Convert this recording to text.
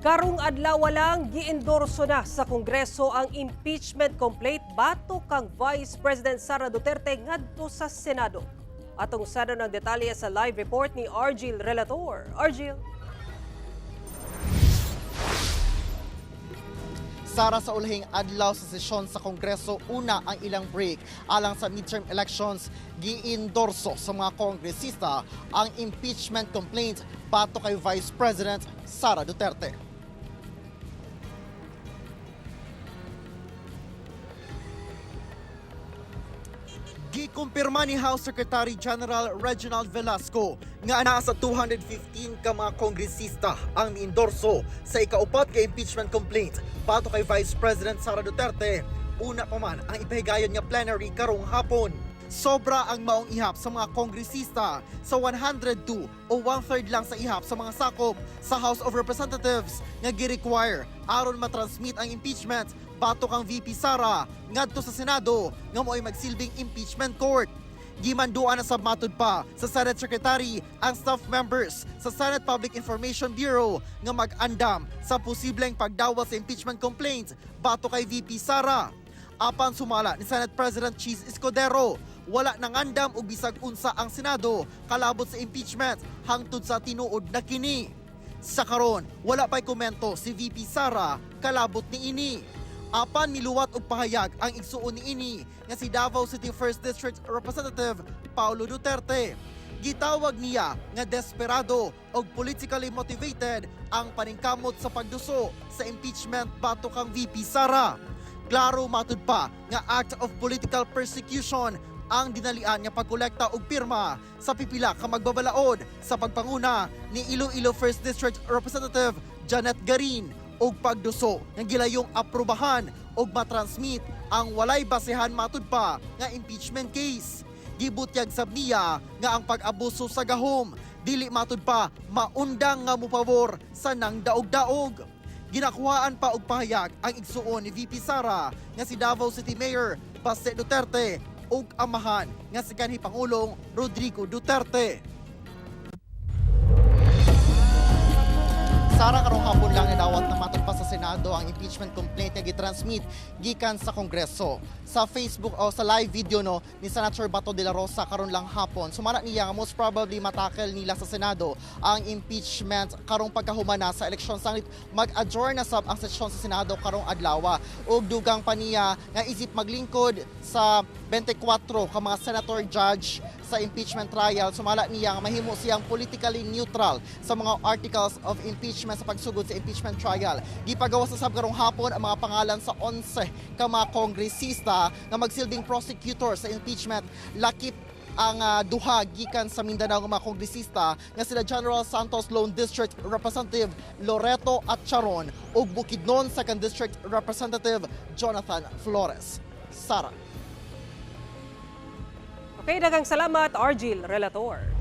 Karong adlaw lang giendorso na sa Kongreso ang impeachment complaint batok kang Vice President Sara Duterte ngadto sa Senado. Atong sada ng detalye sa live report ni Argil Relator. Argil. Sara, sa ulahing adlaw sa sesyon sa Kongreso, una ang ilang break alang sa midterm elections, giendorso sa mga kongresista ang impeachment complaint batok kay Vice President Sara Duterte. Gikumpirma ni House Secretary General Reginald Velasco nga naa sa 215 ka mga kongresista ang niendorso sa ikaupat nga impeachment complaint batok kay Vice President Sara Duterte. Una pa man ang ipahigayon nga plenary karong hapon. Sobra ang maong ihap sa mga kongresista sa 102 o one-third lang sa ihap sa mga sakop sa House of Representatives nga gi-require aron matransmit ang impeachment batok ang VP Sara ngadto sa Senado nga mo'y magsilbing impeachment court. Gimanduan na sab matud pa sa Senate Secretary ang staff members sa Senate Public Information Bureau nga mag-andam sa posibleng pagdawat sa impeachment complaint batok kay VP Sara. Apan sumala ni Senate President Chiz Escudero, wala nangandam og bisag unsa ang Senado kalabot sa impeachment hangtod sa tinuod na kini. Sa karon, wala pa'y komento si VP Sara kalabot niini. Apan miluwat og pahayag ang igsuon niini nga si Davao City 1st District Representative Paulo Duterte. Gitawag niya nga desperado og politically motivated ang paningkamot sa pagduso sa impeachment batok kang VP Sara. Klaro matud pa nga act of political persecution ang dinalian nga pagkolekta og pirma sa pipila ka magbabalaod sa pagpanguna ni Iloilo 1st District Representative Janet Garin og pagduso nga gilayong aprobahan og matransmit ang walay basehan matud pa nga impeachment case. Gibutyag sab niya nga ang pag-abuso sa gahom dili matud pa maundang nga mopabor sa nang daog-daog. Ginakuhaan pa og pahayag ang igsuon ni VP Sara nga si Davao City Mayor Baste Duterte ug amahan nga si kanhi Pangulong Rodrigo Duterte. Sara, karong hapon lang nadawat na matud pa sa Senado ang impeachment complaint nga gitransmit gikan sa Kongreso. Sa Facebook o sa live video no ni Senator Bato de la Rosa karon lang hapon, sumala niya nga most probably matakel nila sa Senado ang impeachment karong pagkahumana sa eleksyon, sanglit mag-adjourn na sab ang sesyon sa Senado karong adlaw. Ug dugang pa niya nga isip maglingkod sa 24 ka mga senator judge sa impeachment trial, sumala niya nga mahimo siyang politically neutral sa mga articles of impeachment sa pagsugod sa impeachment trial. Gipagawas sa sab karong hapon ang mga pangalan sa 11 ka mga kongresista nga magsilbing prosecutor sa impeachment, lakip ang duha gikan sa Mindanao nga mga kongresista nga sila General Santos Lone District Representative Loreto Acharon ug Bukidnon 2nd District Representative Jonathan Flores. Sara. Okay, daghang salamat, Argil Relator.